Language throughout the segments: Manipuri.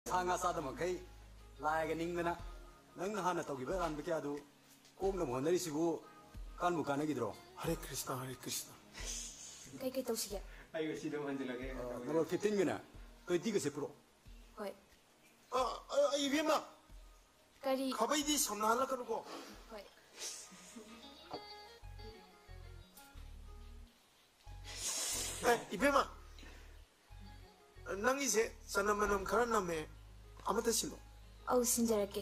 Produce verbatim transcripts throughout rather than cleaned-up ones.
ꯁꯥ ꯉꯥ ꯆꯥꯗꯕ ꯃꯈꯩ ꯂꯥꯏꯒ ꯅꯤꯡꯗꯅ ꯅꯪꯅ ꯍꯥꯟꯅ ꯇꯧꯈꯤꯕ ꯑꯔꯥꯟꯕ ꯀꯌꯥꯗꯨ ꯀꯣꯛꯅꯕ ꯍꯣꯠꯅꯔꯤꯁꯤꯕꯨ ꯀꯥꯟꯕꯨ ꯀꯥꯟꯅꯈꯤꯗ꯭ꯔꯣ? ꯍꯔꯦ ꯀ꯭ꯔꯤꯁꯅ, ꯍꯔꯦ ꯀ꯭ꯔꯤꯁꯅ꯫ ꯀꯩ ꯀꯩ ꯇꯧꯁꯤꯒꯦ? ꯑꯩ ꯁꯤꯗ ꯑꯃꯨꯛ ꯍꯟꯖꯤꯜꯂꯒꯦ꯫ ꯑ, ꯅꯝꯕꯔ fifteen ꯒꯤꯅꯦ, twenty ꯒꯁꯦ ꯄꯨꯔꯛꯑꯣ꯫ ꯍꯣꯏ꯫ ꯑ, ꯑ, ꯏꯕꯦꯝꯃ, ꯀꯔꯤ? ꯈꯥꯕꯩꯗꯤ ꯁꯝꯅꯍꯜꯂꯛꯀꯅꯨꯀꯣ꯫ ꯍꯣꯏ꯫ ꯑꯦ, ꯏꯕꯦꯝꯃ, ꯅꯪꯒꯤꯁꯦ ꯆꯅꯝ ꯃꯅꯝ ꯈꯔ ꯅꯝꯃꯦ, ꯑꯃꯇ ꯁꯤꯜꯂꯣ꯫ ꯑꯧ, ꯁꯤꯟꯖꯔꯛꯀꯦ꯫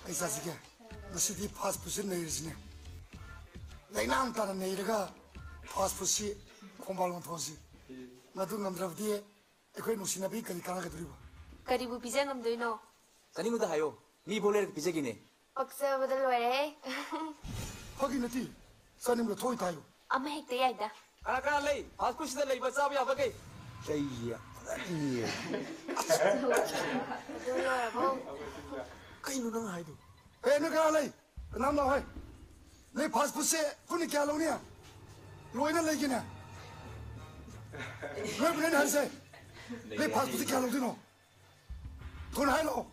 ꯀꯩ ꯆꯥꯁꯤꯒꯦ? ꯉꯁꯤꯗꯤ fast food ꯁꯤ ꯅꯩꯔꯁꯤꯅꯦ꯫ ꯂꯩꯅꯥꯡ ꯇꯥꯅ ꯅꯩꯔꯒ fast food ꯁꯤ ꯈꯣꯡꯕꯥꯜ ꯑꯣꯟꯊꯣꯛꯑꯁꯤ꯫ ꯃꯗꯨ ꯉꯝꯗ꯭ꯔꯕꯗꯤ ꯑꯩꯈꯣꯏ ꯅꯨꯡꯁꯤꯅꯕꯒꯤ ꯀꯔꯤ ꯀꯥꯟꯅꯒꯗꯧꯔꯤꯕ? ꯀꯔꯤꯕꯨ ꯄꯤꯖ ꯉꯝꯗꯣꯏꯅꯣ? ꯆꯥꯅꯤꯡꯕꯗ ꯍꯥꯏꯌꯣ, ꯃꯤ ꯐꯥꯎ ꯂꯩꯔꯒ ꯄꯤꯖꯒꯦꯅꯦ꯫ ꯄꯛꯆꯕꯗ ꯂꯣꯏꯔꯦꯍꯦ꯫ ꯐꯥꯒꯤ ꯅꯠꯇꯦ, ꯆꯥꯅꯤꯡꯕꯗ ꯊꯣꯛꯏ ꯇꯥꯏꯌꯣ꯫ ꯑꯃ ꯍꯦꯛꯇ ꯌꯥꯏꯗ꯫ ꯀꯅꯥ ꯀꯅꯥ ꯂꯩ? Fast food ꯁꯤꯗ ꯂꯩꯕ ꯆꯥꯕ ꯌꯥꯕꯈꯩ꯫ ꯀꯩꯒꯤ? ꯑꯗꯨ ꯂꯣꯏꯔꯕꯣ? ꯀꯩꯅꯣ ꯅꯪ ꯍꯥꯏꯗꯣ? ꯑꯦ, ꯅꯣꯏ ꯀꯅꯥ ꯂꯩ? ꯀꯅꯥꯝ ꯂꯥꯛꯑꯣꯍꯦ꯫ ꯅꯣꯏ fast food ꯁꯦ ꯄꯨꯟꯅ ꯀꯌꯥ ꯂꯧꯅꯤ? ꯂꯣꯏꯅ ꯂꯩꯒꯦꯅꯦ꯫ ꯅꯣꯏꯕꯨꯅꯦ ꯑꯩꯅ ꯍꯥꯏꯁꯦ꯫ ꯅꯣꯏ fast food ꯁꯦ ꯀꯌꯥ ꯂꯧꯗꯣꯏꯅꯣ? ꯊꯨꯅ ꯍꯥꯏꯔꯛꯑꯣ꯫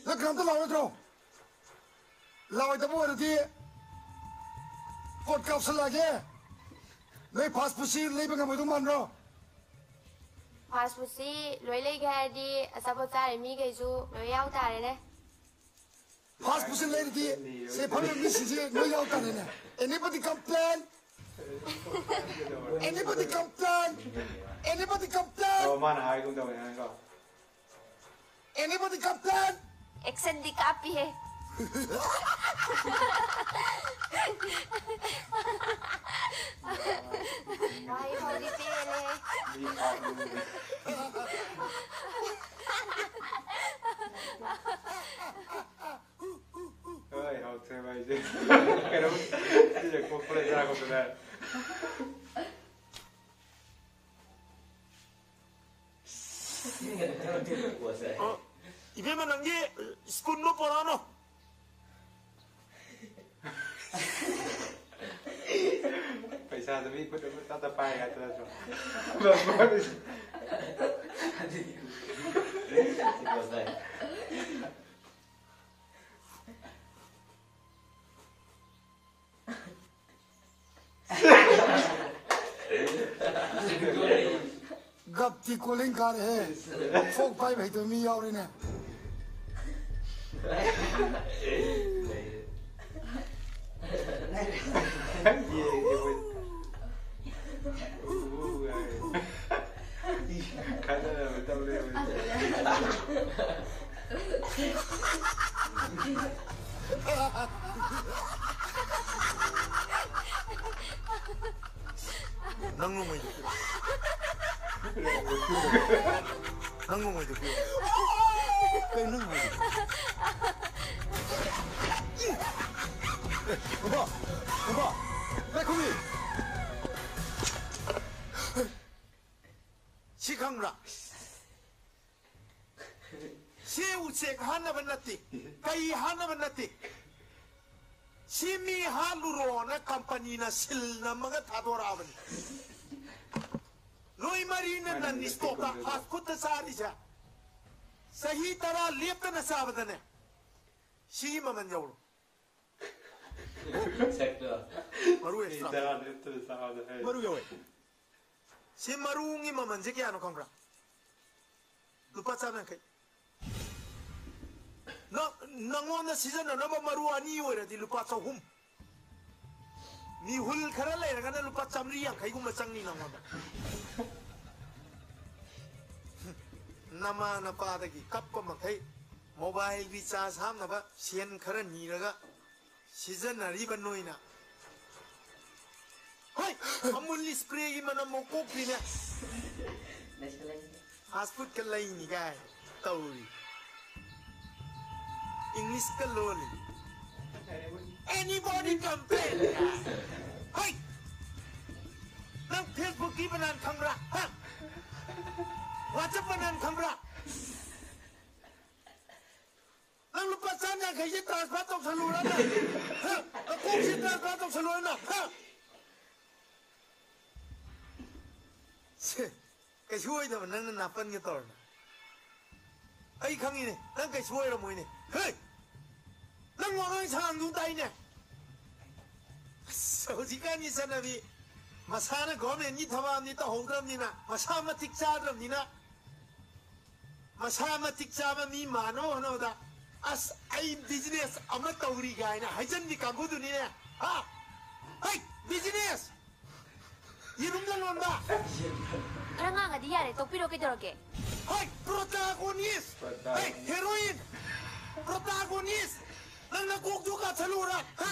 ꯅꯪ ꯀꯅꯥꯝꯇ ꯂꯥꯛꯑꯣꯏꯗ꯭ꯔꯣ? ꯂꯥꯛꯑꯣꯏꯗꯕ ꯑꯣꯏꯔꯗꯤ ꯄꯣꯠ ꯀꯥꯞꯁꯜꯂꯛꯑꯒꯦ꯫ ꯅꯣꯏ fast food ꯁꯤ ꯂꯩꯕ ꯉꯝꯃꯣꯏꯗꯧ ꯃꯥꯟꯕ꯭ꯔꯣ? Fast food ꯁꯤ ꯂꯣꯏ ꯂꯩꯒꯦ ꯍꯥꯏꯔꯗꯤ ꯑꯆꯥꯄꯣꯠ ꯆꯥꯔꯤ ꯃꯤꯈꯩꯁꯨ ꯂꯣꯏ ꯌꯥꯎ ꯇꯥꯔꯦꯅꯦ꯫ Fast food ꯁꯤ ꯂꯩꯔꯗꯤ ꯁꯤ ꯐꯝꯂꯤꯕ ꯃꯤꯁꯤꯡꯁꯦ ꯂꯣꯏ ꯌꯥꯎ ꯇꯥꯔꯦꯅꯦ꯫ Anybody complain? Anybody complain? Anybody complain? ꯑꯣ, ꯃꯥꯅ ꯍꯥꯏꯒꯨꯝ ꯇꯧꯋꯦ ꯅꯪꯀꯣ꯫ Anybody complain? ꯑꯦꯛꯁꯟꯗꯤ ꯀꯥꯞꯄꯤꯍꯦ꯫ ꯋꯥꯍꯩ ꯐꯥꯎꯗꯤ ꯄꯦꯜꯂꯦꯍꯦ꯫ ꯍꯣꯏ, ꯍꯥꯎꯇ꯭ꯔꯦ ꯚꯥꯏꯁꯦ꯫ ꯀꯩꯅꯣꯝ ꯁꯤꯁꯦ ꯀꯣꯛ ꯄꯨꯔꯥ ꯆꯥꯔꯛꯄꯗꯨꯗ꯫ ꯑ, ꯏꯕꯦꯝꯃ, ꯅꯪꯒꯤ spoon ꯗꯣ ꯄꯣꯔꯛꯑꯅꯣ꯫ ꯌꯥꯗꯕꯤ ꯈꯨꯠ ꯑꯃ ꯇꯞ ꯇꯞ ꯄꯥꯏ ꯍꯥꯏꯗꯅꯁꯨ꯫ ꯒꯞꯇꯤ ꯀꯣꯂꯤꯡ ꯀꯥꯔꯦꯍꯦ꯫ ꯐꯣꯛ ꯄꯥꯏꯕ ꯍꯩꯇꯕ ꯃꯤ ꯌꯥꯎꯔꯦꯅꯦ꯫ ꯈꯠꯅꯅꯕ ꯇꯧꯔꯦ ꯍꯧꯖꯤꯛ꯫ ꯅꯪ ꯅꯣꯡꯃꯩꯗꯨ ꯄꯤꯔꯛꯑꯣ꯫ ꯅꯪ ꯅꯣꯡꯃꯩꯗꯨ ꯄꯤꯔꯛꯑꯣ꯫ ꯀꯩꯅꯣ ꯅꯪ ꯅꯣꯡꯃꯩꯗꯨ? ꯎꯕ! ꯎꯕ! ꯂꯩꯈꯨꯝꯕꯤ! ꯁꯤ ꯈꯪꯕ꯭ꯔꯥ? ꯁꯤ ꯎꯆꯦꯛ ꯍꯥꯠꯅꯕ ꯅꯠꯇꯦ, ꯀꯩ ꯍꯥꯠꯅꯕ ꯅꯠꯇꯦ꯫ ꯁꯤ ꯃꯤ ꯍꯥꯠꯂꯨꯔꯣꯅ ꯀꯝꯄꯅꯤꯅ ꯁꯤꯜ ꯅꯝꯃꯒ ꯊꯥꯗꯣꯔꯛꯑꯕꯅꯤ꯫ ꯅꯣꯏ ꯃꯔꯤꯅ ꯅꯟ ꯏꯁꯇꯣꯞꯇ ꯐꯥꯁ ꯐꯨꯗꯇ ꯆꯥꯔꯤꯁꯦ꯫ ꯆꯍꯤ ꯇꯔꯥ ꯂꯦꯞꯇꯅ ꯆꯥꯕꯗꯅꯦ ꯁꯤꯒꯤ ꯃꯃꯜ ꯌꯧꯔꯣ꯫ ꯁꯦꯛꯇꯣ꯫ ꯃꯔꯨ ꯑꯦꯛꯁꯇ꯭ꯔꯥ꯫ ꯆꯥꯗ꯭ꯔꯦ, ꯇꯨ ꯆꯥꯕꯗ ꯍꯥꯏ꯫ ꯃꯔꯨ ꯌꯧꯋꯦ꯫ ꯁꯤ ꯃꯔꯨꯒꯤ ꯃꯃꯜꯁꯦ ꯀꯌꯥꯅꯣ ꯈꯪꯕ꯭ꯔꯥ? ꯂꯨꯄꯥ ꯆꯥꯝ ꯌꯥꯡꯈꯩ꯫ ꯅ-, ꯅꯉꯣꯟꯗ ꯁꯤꯖꯤꯟꯅꯅꯕ ꯃꯔꯨ ꯑꯅꯤ ꯑꯣꯏꯔꯗꯤ ꯂꯨꯄꯥ ꯆꯍꯨꯝ꯫ ꯃꯤꯍꯨꯜ ꯈꯔ ꯂꯩꯔꯒꯅ ꯂꯨꯄꯥ ꯆꯥꯝꯃꯔꯤ ꯌꯥꯡꯈꯩꯒꯨꯝꯕ ꯆꯪꯅꯤ ꯅꯉꯣꯟꯗ꯫ ꯅꯃꯥ ꯅꯄꯥꯗꯒꯤ ꯀꯞꯄ ꯃꯈꯩ ꯃꯣꯕꯥꯏꯜ ꯔꯤꯆꯥꯔꯖ ꯍꯥꯞꯅꯕ ꯁꯦꯟ ꯈꯔ ꯅꯤꯔꯒ ꯁꯤꯖꯤꯟꯅꯔꯤꯕ ꯅꯣꯏꯅ꯫ ꯍꯣꯏ, ꯑꯃꯨꯜ ꯏꯁꯄ꯭ꯔꯦꯒꯤ ꯃꯅꯝ ꯃꯣꯛ ꯀꯣꯛꯇ꯭ꯔꯤꯅꯦ꯫ ꯂꯩꯁꯜꯂꯦ꯫ ꯐꯥꯁ ꯐꯨꯗꯀ ꯂꯩꯅꯤ ꯀꯥꯏ ꯇꯧꯔꯤ꯫ ꯏꯪꯂꯤꯁꯀ ꯂꯣꯜꯂꯤ꯫ Anybody complain? ꯍꯣꯏ! ꯅꯪ Facebook ꯀꯤ ꯕꯅꯥꯟ ꯈꯪꯕ꯭ꯔꯥ? ꯍꯥ? WhatsApp ꯕꯅꯥꯟ ꯈꯪꯕ꯭ꯔꯥ? ꯅꯪ ꯂꯨꯄꯥ ꯆꯥꯝ ꯌꯥꯡꯈꯩꯁꯦ transfer ꯇꯧꯁꯜꯂꯨꯔꯅ? ꯍꯥ? ꯅꯀꯣꯛꯁꯦ transfer ꯇꯧꯁꯜꯂꯨꯔꯅ? ꯍꯥ? ꯁꯦ, ꯀꯩꯁꯨ ꯑꯣꯏꯗꯕ ꯅꯪꯅ ꯅꯥꯄꯟꯒ ꯇꯧꯔꯅ꯫ ꯑꯩ ꯈꯪꯉꯤꯅꯦ, ꯅꯪ ꯀꯩꯁꯨ ꯑꯣꯏꯔꯝꯃꯣꯏꯅꯦ꯫ ꯍꯦ! ꯅꯪ ꯋꯥꯉꯥꯡ ꯁꯉꯥꯡꯗꯨ ꯇꯥꯏꯅꯦ꯫ ꯑꯁ, ꯍꯧꯖꯤꯛꯀꯥꯟꯒꯤ ꯆꯠꯅꯕꯤ, ꯃꯁꯥꯅ ꯒꯣꯔꯃꯦꯟꯒꯤ ꯊꯕꯛ ꯑꯃꯗꯤ ꯇꯧꯍꯧꯗ꯭ꯔꯕꯅꯤꯅ, ꯃꯁꯥ ꯃꯇꯤꯛ ꯆꯥꯗ꯭ꯔꯕꯅꯤꯅ, ꯃꯁꯥ ꯃꯇꯤꯛ ꯆꯥꯕ ꯃꯤ ꯃꯥꯟꯅꯕ ꯍꯣꯠꯅꯕꯗ, "ꯑꯁ, ꯑꯩ ꯕꯤꯖꯤꯅꯦꯁ ꯑꯃ ꯇꯧꯔꯤ" ꯀꯥꯏꯅ ꯍꯥꯏꯖꯟꯕꯤ ꯀꯥꯡꯕꯨꯗꯨꯅꯤꯅꯦ꯫ ꯍꯥ? ꯍꯩ, ꯕꯤꯖꯤꯅꯦꯁ! ꯌꯦꯔꯨꯝ ꯂꯂꯣꯟꯕ! ꯈꯔ ꯉꯥꯡꯉꯗꯤ ꯌꯥꯔꯦ, ꯇꯣꯛꯄꯤꯔꯣ, ꯀꯩꯗꯧꯔꯒꯦ? ꯍꯩ, ꯄ꯭ꯔꯣꯇꯥꯒꯣꯅꯤꯁ! ꯍꯩ, ꯍꯦꯔꯣꯏꯟ! ꯄ꯭ꯔꯣꯇꯥꯒꯣꯅꯤꯁ! ꯅꯪ ꯅꯀꯣꯛꯇꯨ ꯀꯥꯊꯜꯂꯨꯔꯥ? ꯍꯥ?